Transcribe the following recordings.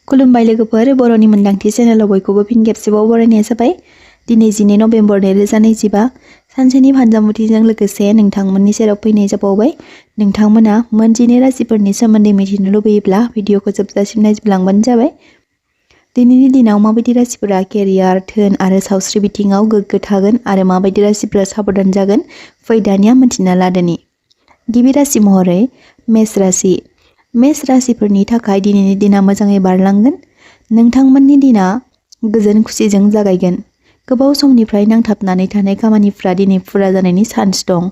खुलुमबाय लोगोफोर, बर'नि मोनदांथि चेनेलाव बयखौबो फिन खेबसेबाव बरायनाय जाबाय। दिनै 12 नभेम्बर 2025 सानसेनि फानजामुथिजों लोगोसे नोंथांमोननि सेराव फैनाय जाबावबाय। नोंथांमोना मोन 12 राशिफोरनि सोमोन्दै मिथिनो लुबैयोब्ला भिडिअखौ जोबजासिम नायज्लांबानो जाबाय। दिनैनि दिनाव माबायदि राशिफोरा केरियार, धोन आरो सावस्रि बिथिङाव गोग्गो थागोन आरो माबायदि राशिफोरा साबधान जागोन, फै दानिया मिथिना लादोनि। गिबि राशि महरै मेष राशि। मेष राशिफोरनि थाखाय दिनैनि दिना मोजाङै बारलांगोन। नोंथांमोननि दिना गोजोन खुसिजों जागायगोन। गोबाव समनिफ्राय नांथाबनानै थानाय खामानिफ्रा दिनै फुरा जानायनि चान्स दं।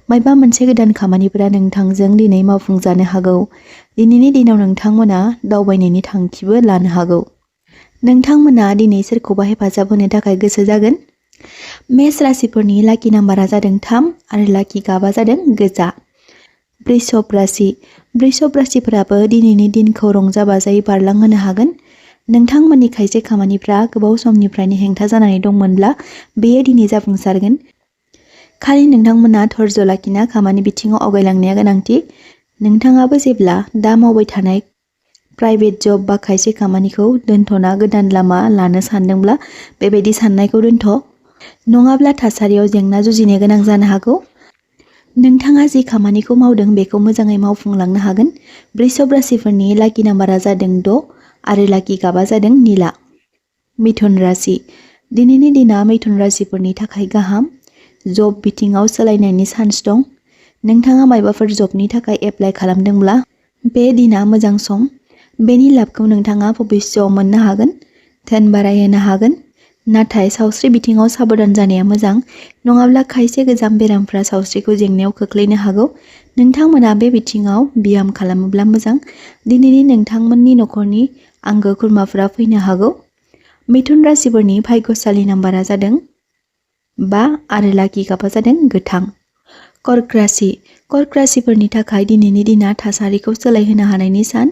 मायबा मोनसे गोदान खामानिफोरा नोंथांजों दिनै मावफुंजानो हागौ। दिनैनि दिनाव नोंथांमोना दावबायनायनि थांखिबो लानो हागौ। नोंथांमोना दिनै सोरखौबा हेफाजाब होनो थाखाय गोसो जागोन। मेष राशिफोरनि लाकि नाम्बारा जादों 3 आरो लाकि गाबा जादों गोजा। वृषभ राशि। वृषभ राशिफोराबो दिनैनि दिनखौ रंजा बाजायै बारलांहोनो हागोन। नोंथांमोननि खायसे खामानिफ्रा गोबाव समनिफ्रायनो हेंथा जानानै दंमोनब्ला बेयो दिनै जाफुंसारगोन। खालि नोंथांमोना धैर्य लाखिना खामानि बिथिङाव आवगायलांनाया गोनांथि। नोंथाङाबो जेब्ला दा मावबाय थानाय प्राइभेट जब बा खायसे खामानिखौ दोनथ'ना गोदान लामा लानो सानदोंब्ला बेबायदि साननायखौ दोनथ'। नङाब्ला थासारियाव जेंना जुजिनो गोनां जानो हागौ। नोंथाङा जि खामानिखौ मावदों बेखौ मोजाङै मावफुंलांनो हागोन। वृषभ राशिफोरनि लाकि नाम्बारा जादों 6 आरो लाकि गाबा जादों निला। मिथुन राशि। दिनैनि दिना मिथुन राशिफोरनि थाखाय गाहाम। जब बिथिङाव सोलायनायनि चान्स दं। नोंथाङा मायबाफोर जबनि थाखाय एप्लाइ खालामदोंब्ला बे दिना मोजां सम। बेनि लाबखौ नोंथाङा भबिष्यआव मोननो हागोन। धोन बारायहोनो हागोन। नाथाय सावस्रि बिथिङाव साबधान जानाया मोजां, नङाब्ला खायसे गोजाम बेरामफ्रा सावस्रिखौ जेंनायाव खोख्लैनो हागौ। नोंथांमोना बे बिथिङाव ब्याम खालामोब्ला मोजां। दिनैनि नोंथांमोननि नखरनि आंगो खुरमाफोरा फैनो हागौ। मिथुन राशिफोरनि भाग्यशालि नाम्बारा जादों 5 आरो लाकि गाबा जादों गोथां। कर्क राशि। कर्क राशिफोरनि थाखाय दिनैनि दिना थासारिखौ सोलायहोनो हानायनि सान।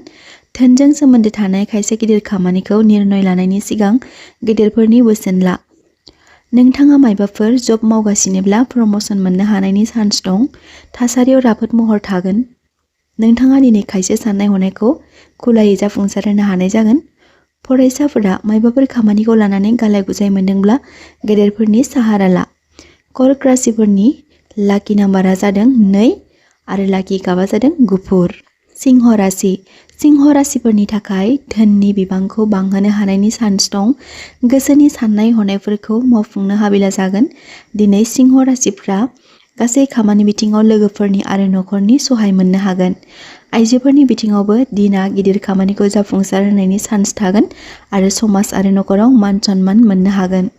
धोनजों सोमोन्दो थानाय खायसे गिदिर खामानिखौ निर्णय लानायनि सिगां गेदेरफोरनि बोसोन ला। नोंथाङा मायबाफोर जब मावगासिनोब्ला प्रम'सन मोननो हानायनि चान्स दं। थासारियाव राफोद महर थागोन। नोंथाङा दिनै खायसे साननाय हनायखौ खुलायै जाफुंसारहोनो हानाय जागोन। फरायसाफोरा मायबाफोर खामानिखौ लानानै गालाय गुजाय मोनदोंब्ला गेदेरफोरनि साहारा ला। कर्क राशिफोरनि लाकि नाम्बारा जादों 2 आरो लाकि गाबा जादों गुफुर। सिंह राशि। सिंह राशिफोरनि थाखाय धोननि बिबांखौ बांहोनो हानायनि चान्स दं। गोसोनि साननाय हनायफोरखौ मावफुंनो हाबिला जागोन। दिनै सिंह राशिफ्रा गासै खामानि बिथिङाव लोगोफोरनि आरो नखरनि सहाय मोननो हागोन। आइजोफोरनि बिथिङावबो दिना गिदिर खामानिखौ जाफुंसार होनायनि चान्स थागोन आरो समाज आरो नखराव मान सन्मान मोननो हागोन।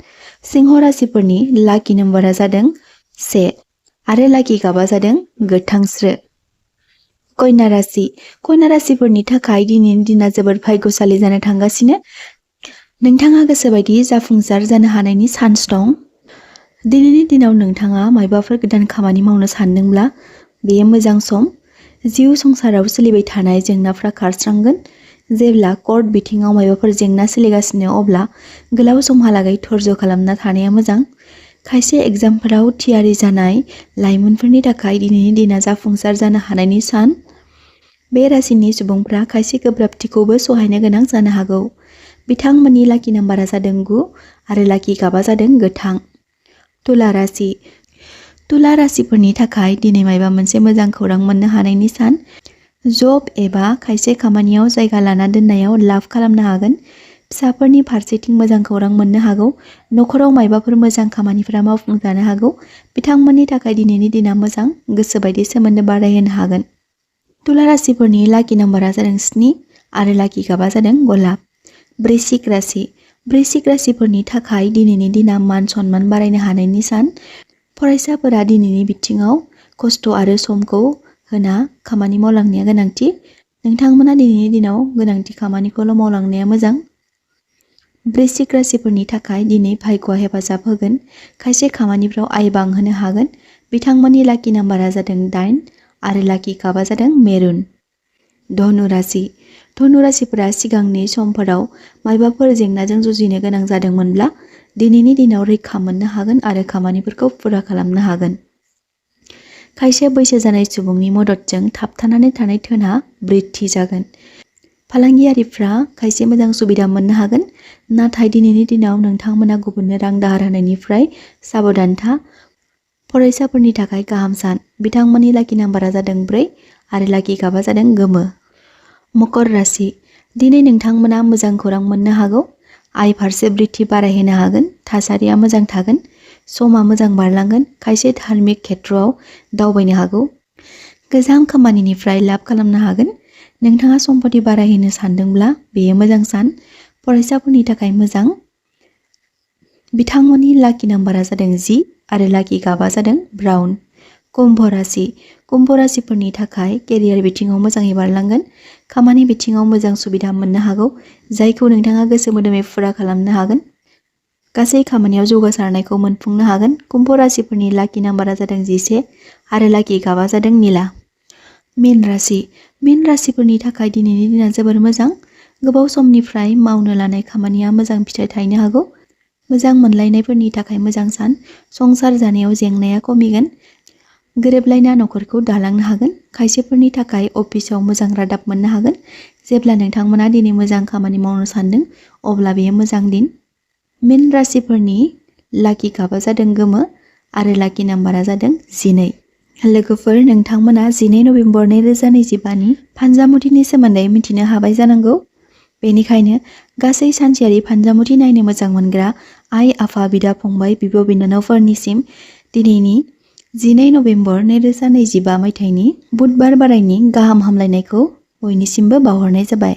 सिंह राशिफोरनि लाकि नाम्बारा जादों 1 आरो लाकि गाबा जादों गोथांस्रो। कन्या राशि। कन्या राशिफोरनि थाखाय दिनैनि दिना जोबोद भाग्यशालि जानो थांगासिनो। नोंथाङा गोसोबायदि जाफुंसार जानो हानायनि चान्स दं। दिनैनि दिनाव नोंथाङा मायबाफोर गोदान खामानि मावनो सानदोंब्ला बेयो मोजां सम। जिउ संसाराव सोलिबाय थानाय जेंनाफ्रा खारस्रांगोन। जेब्ला कर्ट बिथिङाव मायबाफोर जेंना सोलिगासिनो अब्ला गोलाव समहालागै धैर्य खालामना थानाया मोजां। खायसे एग्जामफोराव थियारि जानाय लाइमोनफोरनि थाखाय दिनैनि दिना जाफुंसार जानो हानायनि सान। बे राशिनि सुबुंफ्रा खायसे गोब्राबथिखौबो सहायनो गोनां जानो हागौ। बिथांमोननि लाकि नाम्बारा जादों 9 आरो लाकि गाबा जादों गोथां। तुला राशि। तुला राशिफोरनि थाखाय दिनै मायबा मोनसे मोजां खौरां मोननो हानायनि सान। जब एबा खायसे खामानियाव जायगा लाना दोननायाव लाभ खालामनो हागोन। फिसाफोरनि फारसेथिं मोजां खौरां मोननो हागौ। नखराव मायबाफोर मोजां खामानिफोरा मावफुंजानो हागौ। बिथांमोननि थाखाय दिनैनि दिना मोजां, गोसोबायदि सोमोन्दो बारायहोनो हागोन। तुला राशिफोरनि लाकि नाम्बारा जादों 7 आरो लाकि गाबा जादों गलाब। वृश्चिक राशि। वृश्चिक राशिफोरनि थाखाय दिनैनि दिना मान सन्मान बारायनो हानायनि सान। फरायसाफोरा दिनैनि बिथिङाव खस्थ' आरो समखौ होना खामानि मावलांनाया गोनांथि। नोंथांमोना दिनैनि दिनाव गोनांथि खामानिखौल' मावलांनाया मोजां। वृश्चिक राशिफोरनि थाखाय दिनै भाग्यआ हेफाजाब होगोन। खायसे खामानिफ्राव आय बांहोनो हागोन। बिथांमोननि लाकि नाम्बारा जादों 8 आरो लाकि गाबा जादों मेरुन। धनु राशि। धनु राशिफोरा सिगांनि समफोराव मायबाफोर जेंनाजों जुजिनो गोनां जादोंमोनब्ला दिनैनि दिनाव रैखा मोननो हागोन आरो खामानिफोरखौ फुरा खालामनो हागोन। खायसे बैसो जानाय सुबुंनि मददजों थाबथानानै थानाय धोनआ बृद्धि जागोन। फालांगियारिफ्रा खायसे मोजां सुबिदा मोननो हागोन, नाथाय दिनैनि दिनाव नोंथांमोना गुबुननो रां दाहार होनायनिफ्राय साबधान था। फरायसाफोरनि थाखाय गाहाम सान। बिथांमोननि लाकि नाम्बारा जादों 4 आरो लाकि गाबा जादों गोमो। मकर राशि, दिनै नोंथांमोना मोजां खौरां मोननो हागौ। आय फारसे बृद्धि बारायहोनो हागोन। थासारिया मोजां थागोन। समा मोजां बारलांगोन। खायसे धार्मिक खेत्रआव दावबायनो हागौ। गोजाम खामानिनिफ्राय लाब खालामनो हागोन। नोंथाङा सम्पति बारायहोनो सानदोंब्ला बेयो मोजां सान। फरायसाफोरनि थाखाय मोजां। बिथांमोननि लाकि नाम्बारा जादों 10 आरो लाकि गाबा जादों ब्राउन। कुम्भ राशि, कुम्भ राशिफोरनि थाखाय केरियार बिथिङाव मोजाङै बारलांगोन। खामानि बिथिङाव मोजां सुबिदा मोननो हागौ, जायखौ नोंथाङा गोसो मोदोमै फुरा खालामनो हागोन। गासै खामानियाव जौगासारनायखौ मोनफुंनो हागोन। कुम्भ राशिफोरनि लाकि नाम्बारा जादों 11 आरो लाकि गाबा जादों निला। मीन राशि, मीन राशिफोरनि थाखाय दिनैनि दिना जोबोर मोजां। गोबाव समनिफ्राय मावनो लानाय खामानिया मोजां फिथाइ थायनो हागौ। मोजां मोनलायनायफोरनि थाखाय मोजां सान। संसार जानायाव जेंनाया खमिगोन। गोरोबलायना नखरखौ दालांनो हागोन। खायसेफोरनि थाखाय अफिसाव मोजां रादाब मोननो हागोन। जेब्ला नोंथांमोना दिनै मोजां खामानि मावनो सानदों, अब्ला बेयो मोजां दिन। मीन राशिफोरनि लाकि गाबा जादों गोमो आरो लाकि नाम्बारा जादों 12। लोगोफोर, नोंथांमोना 14 नबेम्बर 2025नि फानजामुथिनि सोमोन्दै मिथिनो हाबाय जानांगौ। बेनिखायनो गासै सानसेयारि फानजामुथि नायनो मोजां मोनग्रा आइ आफा बिदा फंबाय बिब' बिनानावफोरनिसिम दिनैनि 14 नबेम्बर 2025 मायथाइनि बुधबार बारायनि गाहाम हामलायनायखौ बयनिसिमबो बावहरनाय जाबाय।